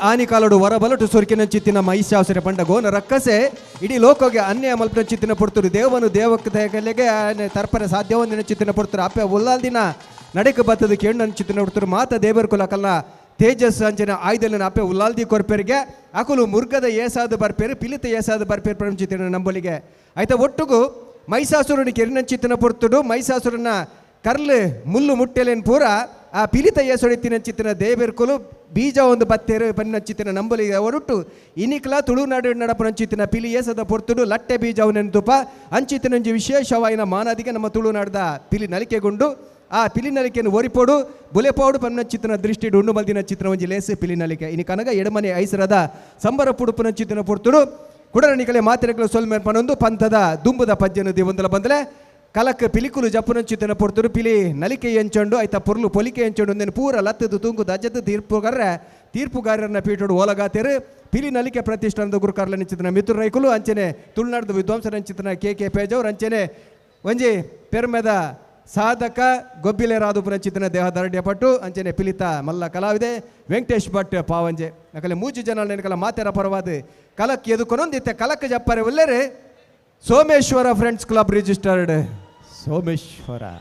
ಆನಿ ಕಾಲಡು ವರಬಲಟು ಸೊರ್ಕಿನಂಚಿತ್ತಿನ ಮಹಿಷಾಸುರ ಪಂಡ ಗೋನ ರಕ್ಕಸೆ ಇಡೀ ಲೋಕಗೆ ಅನ್ಯಾಯ ಮಲ್ಪನಂಚಿತ್ತಿನ ಪೊರ್ತುರು ದೇವನು ದೇವಕ್ಕೆ ತರ್ಪರೆ ಸಾಧ್ಯವಂದಿನ ಪೊರ್ತುರು ಅಪ್ಪೆ ಉಲ್ಲಾಲ್ದಿನ ನಡೆಕ ಬತ್ತದ ಕೇಂದ್ರ ಪೊರ್ತುರು ಮಾತ ದೇವರ ಕುಲಕಲ್ಲ ತೇಜಸ್ ಅಂಚಿನ ಆಯ್ದಲಿನ ಅಪ್ಪೆ ಉಲ್ಲಾಲ್ದಿ ಕೊರ್ಪೆರಿಗೆ ಅಕುಲು ಮುರ್ಗದ ಏಸಾದ ಬರ್ಪೇರು ಪಿಲಿತ ಏಸಾದ ಬರ್ಪೇರು ಪಂಚಿತ್ತಿನ ನಂಬೊಲಿಗೆ. ಆಯ್ತಾ ಒಟ್ಟುಗು ಮೈಸಾಸುರನ ಕೆರಿನಂಚಿತ್ತಿನ ಪೊರ್ತುಡು ಮೈಸಾಸುರನ ಕರ್ಲು ಮುಳ್ಳು ಮುಟ್ಟೆಲೇನ್ ಪೂರ ಆ ಪಿಲಿತ ಏಸೊಡಿತ್ತಿನಂಚಿತ್ತಿನ ದೇವೆರ್ಕುಲು ಬೀಜ ಒಂದು ಬತ್ತೇರು ಪನ್ನಂಚಿತ್ತಿನ ನಂಬಲಿ ಒರಟು ಇನಿಕ್ಲ ತುಳುನಾಡು ನಡಪನಂಚಿತ್ತಿನ ಪಿಲಿ ಏಸದ ಪೊರ್ತುಡು ಲಟ್ಟೆ ಬೀಜ ತುಪ ಅಂಚಿತ್ತಿನಂಜಿ ವಿಶೇಷವಾಯಿನ ಮಾನಾದಿಗೆ ನಮ್ಮ ತುಳುನಾಡದ ಪಿಲಿ ನಲಿಕೆಗೊಂಡು ಆ ಪಿಲಿ ನಲಿಕೆಯನ್ನು ಒರಿಪೋಡು ಬುಲೆಪೋಡು ಪನ್ನಂಚಿತ್ತಿನ ದೃಷ್ಟಿ ಉಂಡು ಮಲ್ದಿನ ಚಿತ್ರ ಒಂಜಿ ಲೇಸು ಪಿಲಿ ನಲಿಕೆ. ಇನಿ ಕನಗ ಎಡಮನೆ ಐಸರದ ಸಂಬರ ಪುಡುಪನಂಚಿತ್ತಿನ ಪೊರ್ತುಡು ಕುಡರಣಿಕಲೆ ಮಾತಿರಕಲು ಸೊಲ್ಮೇರ್ ಪನೊಂದು ಪಂಥದ ದುಂಬುದ ಪಜ್ಜನ ದಿವಂದಲ ಬಂದಲೆ ಕಲಕ್ ಪಿಲಿಕುಲು ಜಪ್ಪುನಂಚಿತ್ತಿನ ಪೊರ್ತುಡು ಪಿಲಿ ನಲಿಕೆ ಎಂಚೊಂಡು ಆಯ್ತಾ ಪೊರ್ಲು ಪೊಲಿಕೆ ಎಂಚೊಂಡು ಒಂದೇನು ಪೂರ ಲತ್ತದು ತೂಂಕು ದಜದ ತೀರ್ಪುಗಾರರನ್ನ ಪೀಠೋಡು ಓಲಗಾತೇರು ಪಿಲಿ ನಲಿಕೆ ಪ್ರತಿಷ್ಠಾನದ ಗುರುಕಾರ್ಲ ನಿಂಚಿತನ ಮಿತ್ರ ರೈಕುಲು ಅಂಚನೆ ತುಳುನಾಡದ ವಿದ್ವಾಂಸರ ಅಂಚಿತನ ಕೆ ಕೆ ಪೇಜವ್ರು ಅಂಚನೆ ಒಂಜಿ ಪೆರ್ಮೆದ ಸಾಧಕ ಗೊಬ್ಬಿಲೆ ರಾದುಪುರಂಚಿತನ ದೇಹದಾರಡ್ಯ ಪಟ್ಟು ಅಂಚನೆ ಪಿಲಿತ ಮಲ್ಲ ಕಲಾವಿದೆ ವೆಂಕಟೇಶ್ ಭಟ್ ಪಾವಂಜೆ ನಕಲೆ ಮೂಜು ಜನ ನೆನಕಲ ಮಾತೆರ ಪರವಾದ ಕಲಕ್ ಎದುಕೊನೊಂದಿತ್ತೆ ಕಲಕ್ ಜಪ್ಪರೆ ಒಲ್ಲೆರೆ Someshwara friends club registered Someshwara.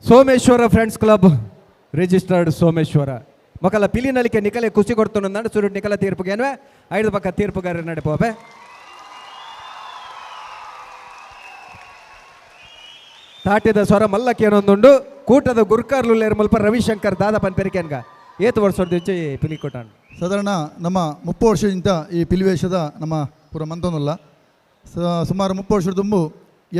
Someshwara friends club registered Someshwara ಮೊಕಲ Pilinalike ನಿಕಲೆ ಖುಷಿ ಕೊಡ್ತುಂಡು ಸುರು ನಿಕಲ ತೀರ್ಪುಗೆ ಅನ್ವೆ ಐದು ಪಕ್ಕ ತೀರ್ಪುಗಾರ ನಡೆಪೋಪೆ. ತಾಟಿದ ಸ್ವರ ಮಲ್ಲಕ್ಕೇನೊಂದುಂಡು ಕೂಟದ ಗುರ್ಕಾರ್ಲು ಮುಲ್ಪ ರವಿಶಂಕರ್ ದಾದ ಪನ್ಪೆರಿಕೆನ್ಗ ಏತು ವರ್ಷದ ಪಿಲಿ ಕೊಟ್ಟಾನು. ಸಾಧಾರಣ ನಮ್ಮ 30 ವರ್ಷದಿಂದ ಈ ಪಿಲಿವೇಶದ ನಮ್ಮ ಪೂರ ಮಂತೊಂದುಲ್ಲ. ಸುಮಾರು 30 ವರ್ಷದ ದುಂಬು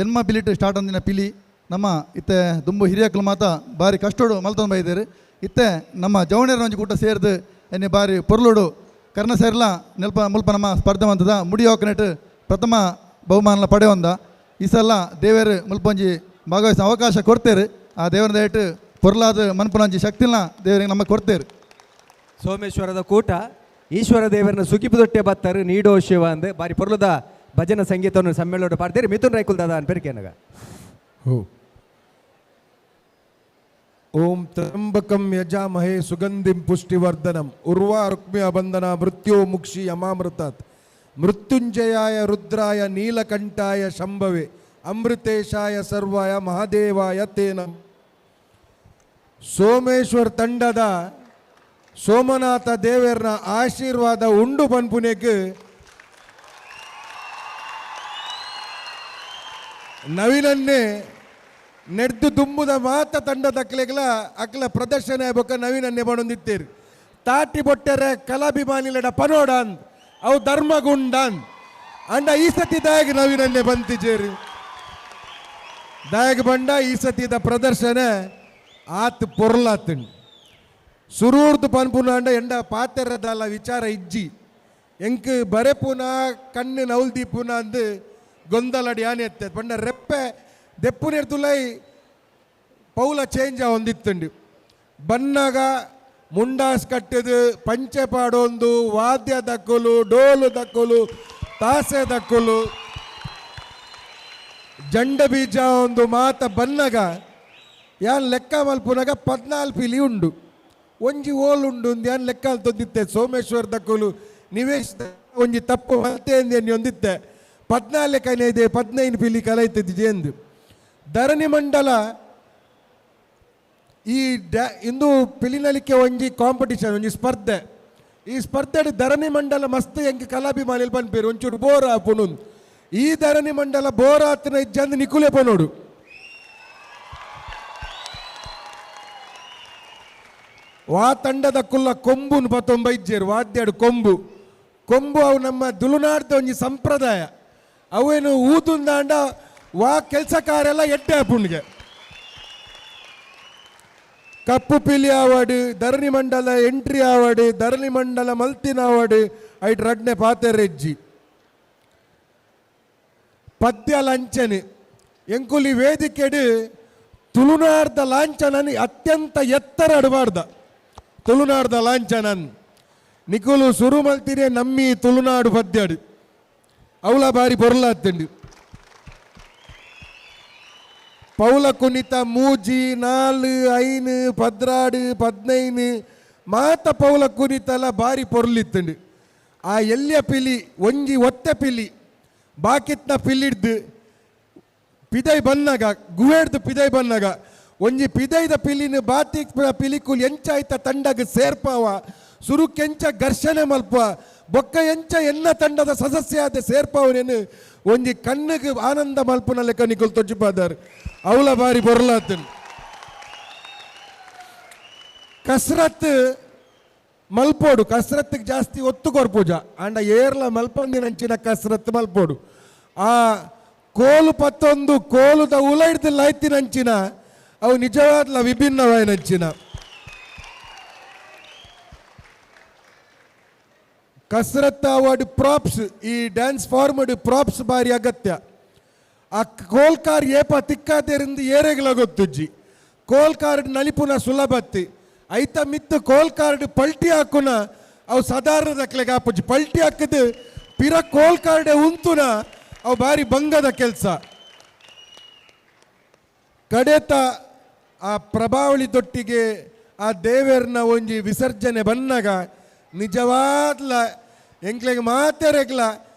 ಎನ್ಮ ಪಿಲಿಟ್ ಸ್ಟಾರ್ಟ್ ಅಂದಿನ ಪಿಲಿ ನಮ್ಮ ಇತ್ತೆ ದುಂಬು ಹಿರಿಯಕ್ಲು ಮಾತ ಬಾರಿ ಕಷ್ಟೋಡು ಮಲ್ತೊಂದು ಬೈದೇರು. ಇತ್ತೆ ನಮ್ಮ ಜವಣೇರ ಒಂಜಿ ಕೂಟ ಸೇರ್ದು ಎನ್ನೆ ಬಾರಿ ಪೊರ್ಲೋಡು ಕರ್ಣ ಸೇರ್ಲ ನೆಲ್ಪ ಮುಲ್ಪ ನಮ್ಮ ಸ್ಪರ್ಧೆ ಮಂತದ ಮುಡಿ ಹೋಕನೆಟ್ ಪ್ರಥಮ ಬಹುಮಾನ ಪಡೆಯೊಂದ. ಈ ಸಲ ದೇವೇರು ಮುಲ್ಪ ಒಂಜಿ ಭಾಗವಹಿಸೋ ಅವಕಾಶ ಕೊಡ್ತೇರು. ಆ ದೇವರ ದಯಟ್ಟು ಪೊರ್ಲಾದ ಮನ್ಪುನಂಜಿ ಶಕ್ತಿನ ದೇವರಿಗೆ ನಮಗೆ ಕೊಡ್ತೇರು. ಸೋಮೇಶ್ವರದ ಕೂಟ ಈಶ್ವರ ದೇವರನ್ನ ಸುಗಿಪುದೊಟ್ಟೆ ಬತ್ತರು ನೀಡೋ ಶಿವ ಅಂದೆ ಬಾರಿ ಪೊರ್ಲದ ಭಜನ ಸಂಗೀತವನ್ನು ಸಮ್ಮೇಳನ ಪಾಡ್ತೀರಿ. ಮಿಥುನ್ ರೈಕುಲ್ ದಾದ ಅನ್ಪೇರಿಕೆನಗ. ಓಂ ತ್ರಂಬಕಂ ಯಜಾಮಹೇ ಸುಗಂಧಿಂ ಪುಷ್ಟಿವರ್ಧನಂ ಉರ್ವಾ ರುಕ್ಮಿಯ ಬಂಧನ ಮೃತ್ಯೋ ಮುಕ್ಷಿ ಯಮಾಮೃತಾತ್ ಮೃತ್ಯುಂಜಯಾಯ ರುದ್ರಾಯ ನೀಲಕಂಠಾಯ ಶಂಭವೆ ಅಮೃತೇಶಾಯ ಸರ್ವಾಯ ಮಹಾದೇವಾಯ ತೇನ. ಸೋಮೇಶ್ವರ ತಂಡದ ಸೋಮನಾಥ ದೇವರನ ಆಶೀರ್ವಾದ ಉಂಡು ಪನ್ಪುನೆಗ್ ನವೀನನ್ನೇ ನೆಡ್ದು ದುಂಬುದ ಮಾತ ತಂಡದ ಅಕ್ಲೆಗ್ಲ ಅಕ್ಲ ಪ್ರದರ್ಶನ ಬೊಕ್ಕ ನವೀನನ್ನೇ ಬಣೊಂದಿತ್ತೇರು. ತಾಟಿ ಬೊಟ್ಟೆರೆ ಕಲಾಭಿಮಾನಿಲಡ ಪನೋಡನ್ ಅವು ಧರ್ಮಗುಂಡನ್ ಅಂಡ ಈ ಸತಿ ದಾಯಗ ನವೀನನ್ನೇ ಬಂತಿಜೇರು. ದಾಯಗ ಬಂಡ ಈ ಸತಿದ ಪ್ರದರ್ಶನ ಆತ್ ಪೊರ್ಲಾತುಂಡು. ಸುರೂರ್ದು ಪನ್ಪುನ ಅಂಡ ಎಂಡ ಪಾತೆರದಲ್ಲ ವಿಚಾರ ಇಜ್ಜಿ ಎಂಕ್ ಬರೆಪುನ ಕಣ್ಣು ನೌಲ್ದೀಪುನ ಅಂದು ಗೊಂದಲಡಿ ಆನೆ ಎತ್ತೆ ಪಂಡ ರೆಪ್ಪೆ ದೆಪ್ಪುನೆರ್ತುಲೈ ಪೌಲ ಚೇಂಜ್ ಒಂದಿತ್ತುಂಡು. ಬನ್ನಾಗ ಮುಂಡಾಸ್ ಕಟ್ಟಿದು ಪಂಚೆ ಪಾಡೊಂದು ವಾದ್ಯ ದಕ್ಕಲು ಡೋಲು ದಕ್ಕಲು ತಾಸೆ ದಕ್ಕಲು ಜಂಡ ಬೀಜ ಒಂದು ಮಾತ ಬನ್ನಗ ಯಾನ್ ಲೆಕ್ಕ ಮಲ್ಪುನಾಗ 14 ಪಿಲಿ ಉಂಡು ಒಂಜಿ ಓಲು ಉಂಡು ಯಾನ್ ಲೆಕ್ಕ ತೊಂದಿತ್ತೆ. ಸೋಮೇಶ್ವರ ದಕ್ಕಲು ನಿವೇಶ್ ಒಂಜಿ ತಪ್ಪು ಮಲ್ತೆ ಅಂದು ಒಂದಿತ್ತೆ 14 ಕೈನೆ ಇದೆ 15 ಪಿಲಿ ಕಲೈತಿದ್ದೆ ಎಂದು. ಧರಣಿ ಮಂಡಲ ಈ ಇಂದು ಪಿಲಿನಲಿಕೆ ಒಂಜಿ ಕಾಂಪಿಟಿಷನ್ ಒಂಜಿ ಸ್ಪರ್ಧೆ. ಈ ಸ್ಪರ್ಧೆ ಧರಣಿ ಮಂಡಲ ಮಸ್ತ್ ಎಂಕ್ ಕಲಾಭಿಮಾನಿಲ್ ಪನ್ಪೇರು ಒಂಚೂರು ಬೋರ್ ಆಪುನು. ಈ ಧರಣಿ ಮಂಡಲ ಬೋರ್ ಆತನ ಇಜ್ಜಂದು ನಿಕುಲೆ ಪನೋಡು. ವಾ ತಂಡದ ಕುಲ್ಲ ಕೊಂಬುನು ಪತ್ತೊಂಬ ಇಜ್ಜೇರು ವಾದ್ಯಾಡು ಕೊಂಬು ಕೊಂಬು ಅವು ನಮ್ಮ ತುಳುನಾಡ್ದ ಒಂಜಿ ಸಂಪ್ರದಾಯ. ಅವೇನು ಊದುಂದಾಂಡ ವಾ ಕೆಲಸ ಕಾರ್ಯ ಎಡ್ಡೆ ಆಪುಂಡಿಗೆ. ಕಪ್ಪು ಪಿಲಿ ಆವಡು ಧರಣಿ ಮಂಡಲ ಎಂಟ್ರಿ ಆವಡು ಧರಣಿ ಮಂಡಲ ಮಲ್ತಿನ ಆವಡು ಐಟ್ ರಡ್ನೆ ಪಾತೆರೆಜ್ಜಿ ಪದ್ಯ ಲಾಂಛನೆ ಎಂಕುಲಿ ವೇದಿಕೆಡು ತುಳುನಾಡ್ದ ಲಾಂಛನನ್ ಅತ್ಯಂತ ಎತ್ತರ ಅಡಬಾರ್ದ. ತುಳುನಾಡ್ದ ಲಾಂಛನನ್ ನಿಕುಲು ಸುರು ಮಲ್ತಿರೆ ನಮ್ಮಿ ತುಳುನಾಡು ಪದ್ಯಾಡು ಅವಳ ಬಾರಿ ಪೊರ್ಲಾತ್ತಂಡು. ಪೌಲ ಕುಣಿತ 3 4 5 14 15 ಮಾತ ಪೌಲ ಕುಣಿತಲ ಬಾರಿ ಪೊರ್ಲಿತ್ತಂಡು. ಆ ಎಲ್ಲಿಯ ಪಿಲಿ ಒಂಜಿ ಒತ್ತೆ ಪಿಲಿ ಬಾಕಿತ್ನ ಪಿಲಿಡ್ದು ಪಿದೈ ಬನ್ನಾಗ ಗುವೇಡ್ದು ಪಿದೈ ಬನ್ನಾಗ ಒಂಜಿ ಪಿದೈದ ಪಿಲಿನ ಬಾತಿ ಪಿಲಿಕುಲ್ ಎಂಚಾಯ್ತ ತಂಡಗ ಸೇರ್ಪಾವ ಸುರುಕೆಂಚ ಘರ್ಷಣೆ ಮಲ್ಪ ಬೊಕ್ಕ ಎಂಚ ಎನ್ನ ತಂಡದ ಸದಸ್ಯ ಆದ ಸೇರ್ಪಾವನೇನು ಒಂಜಿ ಕಣ್ಣಿಗೆ ಆನಂದ ಮಲ್ಪುನ ಲೆಕ್ಕ ನಿಕುಲ್ ತೊಜ್ಜಿಪಾದಾರ್ ಅವಳ ಬಾರಿ ಬೊರ್ಲಾತನ್. ಕಸರತ್ ಮಲ್ಪೋಡು ಕಸರತ್ತಿಗೆ ಜಾಸ್ತಿ ಒತ್ತು ಕೊರ್ಪೂಜ ಅಂಡ ಏರ್ಲ ಮಲ್ಪಂದಿನಂಚಿನ ಕಸರತ್ತು ಮಲ್ಪೋಡು. ಆ ಕೋಲು ಪತ್ತೊಂದು ಕೋಲುದ ಉಲ ಹಿಡ್ದು ಲೈತಿನಂಚಿನ ಅವು ನಿಜವಾದ್ಲ ವಿಭಿನ್ನವಾಯಿನಂಚಿನ ಕಸರತ್ತು ಅವಾರ್ಡ್ ಪ್ರಾಪ್ಸ್ ಈ dance form props ಬಾರಿ ಅಗತ್ಯ. ಆ ಕೋಲ್ಕಾರ್ ಏಪ ತಿಕ್ಕಾತೆರಿಂದ ಏರೆಗ್ಲ ಗೊತ್ತುಜ್ಜಿ ಕೋಲ್ಕಾರ್ಡ್ ನಲಿಪುನ ಸುಲಭತ್ತಿ ಐತ ಮಿತ್ತು ಕೋಲ್ಕಾರ್ಡ್ ಪಲ್ಟಿ ಹಾಕುನ ಅವು ಸಾಧಾರಣ ದಕ್ಲೆಗೆ ಆಪುಜಿ ಪಲ್ಟಿ ಹಾಕಿದ್ ಪಿರ ಕೋಲ್ಕಾರ್ಡೆ ಉಂತುನ ಅವು ಬಾರಿ ಬಂಗದ ಕೆಲಸ. ಕಡೆತ ಆ ಪ್ರಭಾವಳಿ ತೊಟ್ಟಿಗೆ ಆ ದೇವರನ್ನ ಒಂಜಿ ವಿಸರ್ಜನೆ ಬನ್ನಾಗ ನಿಜವಾದ್ಲ ಎಂಕ್ಲೆಗ್ ಮಾತೆರೆಗ್ಲ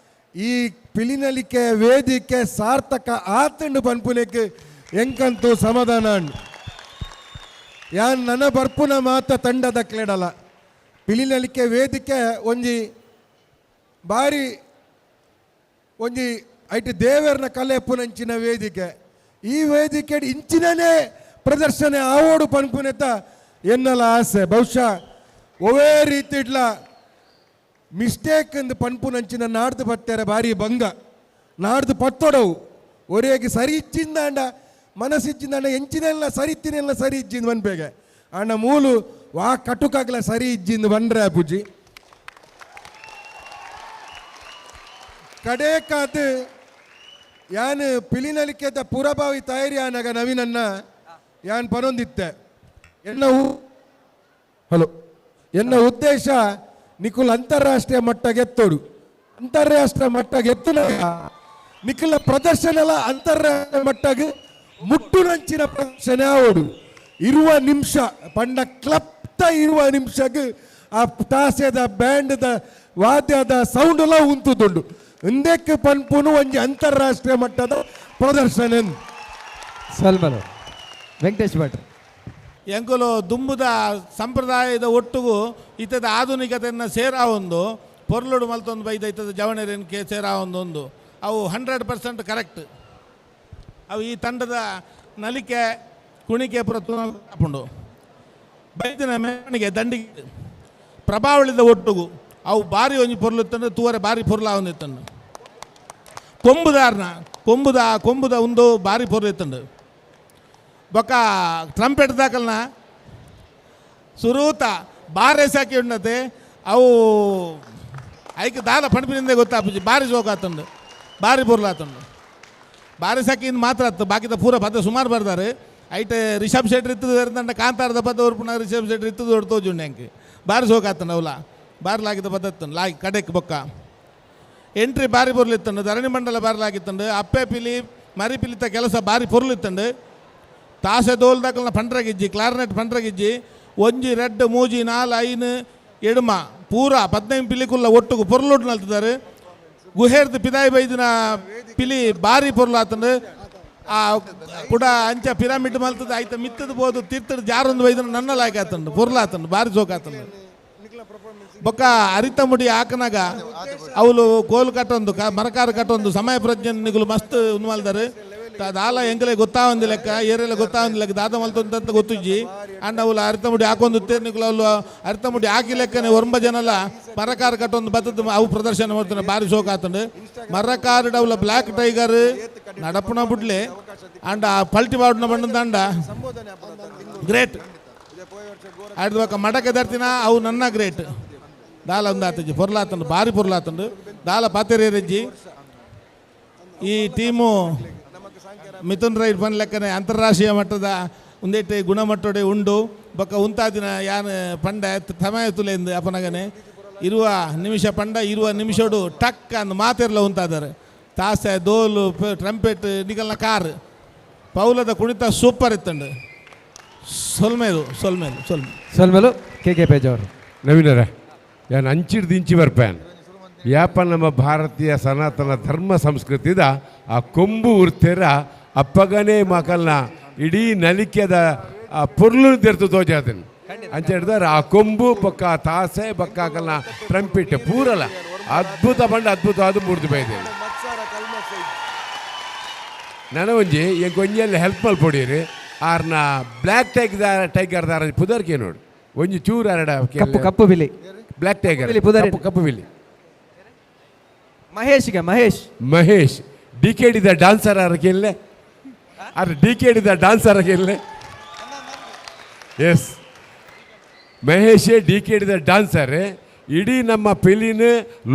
ಈ ಪಿಲಿನಲಿಕೆ ವೇದಿಕೆ ಸಾರ್ಥಕ ಆತಂಡು ಪನ್ಪುನೆಕ್ ಎಂಕಂತೂ ಸಮಾಧಾನ. ಯಾನ್ ನನ ಬರ್ಪುನ ಮಾತ ತಂಡದ ಕ್ಲೇಡಲ ಪಿಲಿನಲಿಕೆ ವೇದಿಕೆ ಒಂಜಿ ಬಾರಿ ಒಂಜಿ ಐಟ್ ದೇವರ್ನ ಕಲೆ ಪುನಂಚಿನ ವೇದಿಕೆ. ಈ ವೇದಿಕೆ ಇಂಚಿನನೇ ಪ್ರದರ್ಶನ ಆವೋಡು ಪನ್ಪುನೆತ ಎನ್ನಲ ಆಸೆ. ಬಹುಶಃ ಒವೇ ರೀತಿ ಇಡ್ಲ ಮಿಸ್ಟೇಕ್ ಅಂದ್ ಪನ್ಪುನಂಚಿನ ನಾಡ್ದು ಬತ್ತೆರ ಬಾರಿ ಭಂಗ ನಾಡ್ದು ಪತ್ತೊಡವು ಒರೆಗೆ ಸರಿ ಇಚ್ಚಿಂದಾಂಡ ಮನಸ್ಸಿಚ್ಚಿಂದಾಂಡ ಎಂಚಿನೆಲ್ಲ ಸರಿ ಇತ್ತಿನೆಲ್ಲ ಸರಿ ಇಜ್ಜಿಂದ ಬನ್ಬೇಗೆ ಅಣ್ಣ ಮೂಲು ವಾ ಕಟುಕಾಗ್ಲ ಸರಿ ಇಜ್ಜಿಂದ ಬಂದ್ರೆ ಪೂಜಿ ಕಡೇಕಾದ ಯಾನ್ ಪಿಲಿನಲಿಕೆದ ಪುರಭಾವಿ ತಯಾರಿ ಆನಾಗ ನವೀನನ್ನ ಯಾನ್ ಪನೊಂದಿತ್ತೆ ಎನ್ನ ಹಲೋ ಎನ್ನ ಉದ್ದೇಶ ನಿಕುಲ್ ಅಂತಾರಾಷ್ಟ್ರೀಯ ಮಟ್ಟ ಗೆತ್ತೋಡು ಅಂತಾರಾಷ್ಟ್ರೀಯ ಮಟ್ಟ ಗೆತ್ತುನಾಗ ನಿಖಲ ಪ್ರದರ್ಶನ ಅಂತಾರಾಷ್ಟ್ರೀಯ ಮಟ್ಟಗೆ ಮುಟ್ಟುನಂಚಿನ ಪ್ರದರ್ಶನ ಆವೋಡು ಇರುವ ನಿಮಿಷ ಪಂಡ ಕ್ಲಪ್ತ ಇರುವ ನಿಮಿಷಕ್ಕೆ ಆ ತಾಸೆದ ಬ್ಯಾಂಡ್ದ ವಾದ್ಯದ ಸೌಂಡ್ ಎಲ್ಲ ಉಂತುದುಂಡು ಇಂದಕ್ಕೆ ಪನ್ಪುನು ಒಂಜಿ ಅಂತಾರಾಷ್ಟ್ರೀಯ ಮಟ್ಟದ ಪ್ರದರ್ಶನ. ಸಲ್ಮನು ವೆಂಕಟೇಶ್ ಭಟ್ ಎಂಕುಲು ದುಂಬುದ ಸಂಪ್ರದಾಯದ ಒಟ್ಟುಗು ಇತ್ತದ ಆಧುನಿಕತೆಯನ್ನು ಸೇರಾ ಒಂದು ಪೊರ್ಲುಡು ಮಲ್ತೊಂದು ಬೈದ ಇತ್ತದ ಜವಣೆರೇನ್ಕೆ ಸೇರಾ ಒಂದೊಂದು ಅವು 100% ಕರೆಕ್ಟ್. ಅವು ಈ ತಂಡದ ನಲಿಕೆ ಕುಣಿಕೆ ಪೂರ ತೂಪುಂಡು ಬೈದಿನ ಮೆರವಣಿಗೆ ದಂಡಿಗೆ ಪ್ರಭಾವಳಿದ ಒಟ್ಟುಗು ಅವು ಬಾರಿ ಒಂಜಿ ಪೊರ್ಲು ತೂವರೆ ಬಾರಿ ಪೊರ್ಲ ಒಂದಿತ್ತಂಡು ಕೊಂಬುದಾರ್ನ ಕೊಂಬುದ ಕೊಂಬುದ ಒಂದು ಬಾರಿ ಪೊರ್ಲು ಇತ್ತಂಡು ಬೊಕ್ಕ ಟ್ರಂಪೆಟ್ ದಾಕಲ್ನ ಸುರೂತ ಬಾರೆ ಸಾಕಿ ಉಣ್ಣತೆ ಅವು ಐಕ್ ದಾಲ ಪಣಪಿನಿಂದ ಗೊತ್ತಾಪುಜಿ ಬಾರಿ ಜೋಕಾತಂಡು ಬಾರಿ ಪೊರ್ಲಾತಂಡು ಬಾರಿ ಸಾಕಿ ಮಾತ್ರ ಆತು ಬಾಕಿದ ಪೂರ ಪದ ಸುಮಾರು ಬರ್ದಾರೆ ಐಟ್ ರಿಷಬ್ ಶೆಟ್ಟಿ ಇತ್ತದ ಕಾಂತಾರದ ಪದ ಉರ್ಪುನ ರಿಷಬ್ ಶೆಟ್ಟಿ ಇತ್ತದ ದೊಡ್ಡ ತೋಜುಂಡೆ ಅಂಕ್ ಬಾರಿ ಸೋಕಾತಂಡು ಅವಲ ಬಾರಿ ಲಾಗಿದ ಪದತ್ತಂಡು ಲಾಗಿ ಕಡೆಕ್ ಬೊಕ್ಕ ಎಂಟ್ರಿ ಬಾರಿ ಪೊರ್ಲಿತ್ತಂಡು ಧರಣಿ ಮಂಡಲ ಬಾರಿ ಲಾಗಿತ್ತಂಡು ಅಪ್ಪೆ ಪಿಲಿ ಮರಿ ಪಿಲಿತ ಕೆಲಸ ಬಾರಿ ಪೊರ್ಲಿತ್ತಂಡು ತಾಸೆ ದೋಲ್ದಾಕಲ್ನ ಪಂಡ್ರಗಿಜ್ಜಿ ಕ್ಲಾರ್ನೆಟ್ ಪಂಡ್ರಗಿಜ್ಜಿ ಒಂಜಿ ರೆಡ್ ಮೂಜಿ ನಾಲ್ ಐನು ಎಡುಮ ಪೂರ 15 ಪಿಲಿಕುಲ್ಲ ಒಟ್ಟುಗು ಪೊರ್ಲುಡ್ ನಲ್ತಿದ್ದಾರೆ ಗುಹೇರ್ದು ಪಿದಾಯಿ ಬೈದಿನ ಪಿಲಿ ಬಾರಿ ಪೊರ್ಲಾತಂಡು ಆ ಕುಡ ಅಂಚ ಪಿರಾಮಿಡ್ ಮಲ್ತದ ಆಯ್ತ ಮಿತ್ತದ ಬೋದು ತೀರ್ಥದ ಜಾರೊಂದು ಬೈದಿನ ನನ್ನ ಲಾಯ್ಕ ಆತಂಡು ಪೊರ್ಲಾತಂಡು ಬಾರಿ ಜೋಕಾತಂಡು ಬೊಕ್ಕ ಅರಿತ ಮುಡಿ ಆಕನಾಗ ಅವಳು ಕೋಲು ಕಟ್ಟೊಂದು ಮರಕಾರ ಕಟ್ಟೊಂದು ಸಮಯ ಪ್ರಜ್ಞೆ ನಿಗುಲು ಮಸ್ತ್ ಉನ್ಮಲ್ದಾರೆ ದಾಲ ಎಂಕಲೆ ಗೊತ್ತಾವಂದಿ ಲೆಕ್ಕ ಏರೆಲ್ಲ ಗೊತ್ತಾವಂದಿ ಲೆಕ್ಕ ದಾದ ಮಲ್ತಂತ ಗೊತ್ತುಜ್ಜಿ ಅಂಡ್ ಅವಳು ಅರಿತ ಮುಡಿ ಹಾಕೊಂದು ನಿಗುಲು ಅವಳು ಅರಿತ ಮುಡಿ ಹಾಕಿ ಲೆಕ್ಕನೆ ಒರಂಬ ಜನಲ ಮರಕಾರ ಕಟ್ಟೊಂದು ಬತ್ತದ ಅವು ಪ್ರದರ್ಶನ ಮಾಡ್ತಾನೆ ಬಾರಿ ಶೋಕ ಆತಂಡು ಮರಕಾರ್ಡ್ ಅವಳ ಬ್ಲ್ಯಾಕ್ ಟೈಗರ್ ನಡಪುನ ಬುಡ್ಲೆ ಅಂಡ್ ಆ ಪಲ್ಟಿ ಬಾಡುನ ಬಣ್ಣ ಗ್ರೇಟ್ ಆಯ್ತು ಮಡಕೆ ದರ್ತಿನ ಅವು ನನ್ನ ಗ್ರೇಟ್ ದಾಲ ಒಂದು ಆತಜ್ಜಿ ಪೊರ್ಲಾತಂಡು ಬಾರಿ ಪೊರ್ಲಾತಂಡು ದಾಲ ಪಾತೆರೇರಜ್ಜಿ ಈ ಟೀಮು ಮಿಥುನ್ ರೈ ಲೆಕ್ಕನೆ ಅಂತಾರಾಷ್ಟ್ರೀಯ ಮಟ್ಟದ ಒಂದೇಟೆ ಗುಣಮಟ್ಟಡೆ ಉಂಡು ಬೊಕ್ಕ ಉಂತಾದಿನ ಯಾನ್ ಪಂಡ ಸಮಯ ತುಲೆಂದು ಅಪನಗನೆ ಇರುವ ನಿಮಿಷ ಪಂಡ ಇರುವ ನಿಮಿಷೋಡು ಟಕ್ ಅಂದ್ ಮಾತೆರ್ಲ ಉಂತಾದಾರೆ ತಾಸೆ ದೋಲು ಟ್ರಂಪೆಟ್ ನಿಗಲ್ನ ಕಾರ್ ಪೌಲದ ಕುಣಿತ ಸೂಪರ್ ಇತ್ತಂಡು ಸೊಲ್ಮೇಲು ಸೊಲ್ಮೇಲು ಸೊಲ್ಮೆ ಸೊಲ್ಮೇಲು ಕೆ ಕೆ ಪೇಜ್ ಅವರು ನವೀನರ ಯಾನ್ ಅಂಚಿಡ್ದು ಇಂಚಿ ಬರ್ಪ್ಯಾನ್ ಯಾಪ ನಮ್ಮ ಭಾರತೀಯ ಸನಾತನ ಧರ್ಮ ಸಂಸ್ಕೃತಿದ ಆ ಕೊಂಬು ಉರ್ತೆರ ಅಪ್ಪಗನೇ ಮಕಲ್ನ ಇಡೀ ನಲಿಕೆದ ಆ ಪೊರ್ಲು ತೆರ್ತು ತೋಜಾತನ್ ಅಂಚ ಹಿಡ್ದಾರ ಆ ಕೊಂಬು ಬೊಕ್ಕ ತಾಸೆ ಬೊಕ್ಕ ಟ್ರಂಪಿಟ್ ಪೂರಲ ಅದ್ಭುತ ಬಂಡ ಅದ್ಭುತ ಅದು ಮೂರ್ತಿ ಬೈದೇನೆ ನನ್ನ ಒಂಜಿ ಎಂಕ್ ಒಂಜೆಲ್ಲ ಹೆಲ್ಪ್ ಮಲ್ಪೊಡೀರಿ ಆರ್ನ black tiger tiger ದಾರ ಪುದರ್ಕೆ ನೋಡು ಒಂಜಿ ಚೂರು ಅರಡ ಕಪ್ಪು ಕಪ್ಪು ಬಿಲಿ ಬ್ಲ್ಯಾಕ್ ಟೈಗರ್ ಕಪ್ಪು ಕಪ್ಪು ಬಿಲಿ ಮಹೇಶ್ಗೆ ಮಹೇಶ್ ಮಹೇಶ್ ಡಿ ಕೆ ಡಿದ ಡಾನ್ಸರ್ ಅರಕಿಲ್ಲೆ ಅರ್ ಡಿ ಕೆ ಡಿದ ಡಾನ್ಸರ್ ಅರಕಿಲ್ಲೆ S Mahesh D K ಡಿದ dancer ಇಡೀ ನಮ್ಮ ಪಿಲಿನ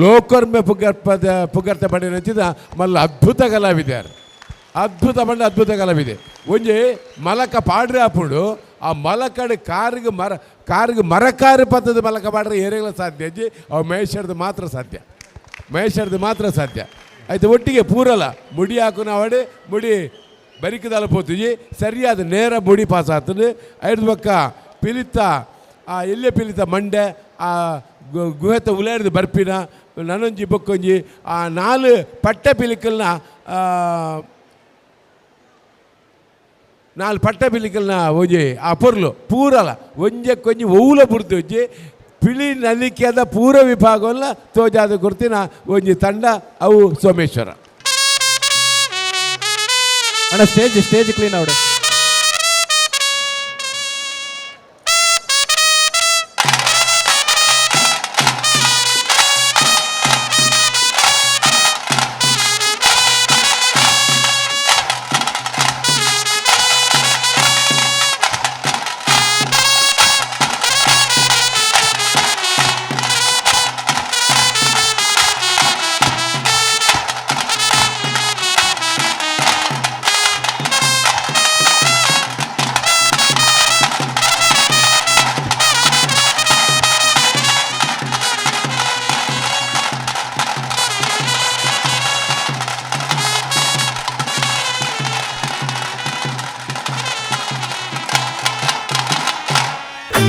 ಲೋಕರ್ಮೆ ಪುಗರ್ಪದ ಪುಗರ್ತ ಪಡೆದ ಮಲ್ಲ ಅದ್ಭುತ ಕಲಾವಿದರು ಅದ್ಭುತ ಬಂಡ ಅದ್ಭುತ ಕಲಾವಿದೆ ಒಂಜಿ ಮಲಕ ಪಾಡ್ರೆ ಆಪುಂಡು ಆ ಮಲಕಡೆ ಕಾರಿಗೆ ಮರ ಕಾರಿಗೆ ಮರಕಾರು ಪತ್ತದ ಮಲಕ ಪಾಡ್ರೆ ಏರೆಲ್ಲ ಸಾಧ್ಯ ಅಜ್ಜಿ ಅವು ಮಹೇಶ್ವರದ್ದು ಮಾತ್ರ ಸಾಧ್ಯ ಮಹೇಶ್ವರದ್ದು ಮಾತ್ರ ಸಾಧ್ಯ ಆಯ್ತು ಒಟ್ಟಿಗೆ ಪೂರಲ್ಲ ಮುಡಿ ಹಾಕು ನಾವಡೆ ಮುಡಿ ಬರಿಕದಲ್ಲ ಪೋತುಜಿ ಸರಿಯಾದ ನೇರ ಮುಡಿ ಪಾಸ್ ಆತದೆ ಐದು ಪಕ್ಕ ಪಿಲಿತ ಆ ಎಲ್ಲೇ ಪಿಲಿತ ಮಂಡೆ ಆ ಗುಹೆತ ಉಲಾಡಿದ ಬರ್ಪಿನ ನನೊಂಜಿ ಬೊಕ್ಕೊಂಜಿ ಆ ನಾಲು ಪಟ್ಟೆ ಪಿಲಿಕಲ್ನ ನಾಲ್ ಪಟ್ಟ ಪಿಲಿಕಲ್ನ ಒಂಜಿ ಆ ಪೊರ್ಲು ಪೂರಲ ಒಂಜಕ್ಕೊಂಜಿ ಒವ್ಲ ಬುಡ್ದು ಒಂಜಿ ಪಿಳಿ ನಲಿಕೆದ ಪೂರ ವಿಭಾಗವಲ್ಲ ತೋಜಾದ ಗುರ್ತಿನ ಒಂಜಿ ತಂಡ ಅವು ಸೋಮೇಶ್ವರ. ಅಣ್ಣ, ಸ್ಟೇಜ್ ಸ್ಟೇಜ್ ಕ್ಲೀನ್ ಅವಡೆ.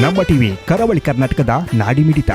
ನಮ್ಮ ಟಿವಿ, ಕರಾವಳಿ ಕರ್ನಾಟಕದ ನಾಡಿಮಿಡಿತ.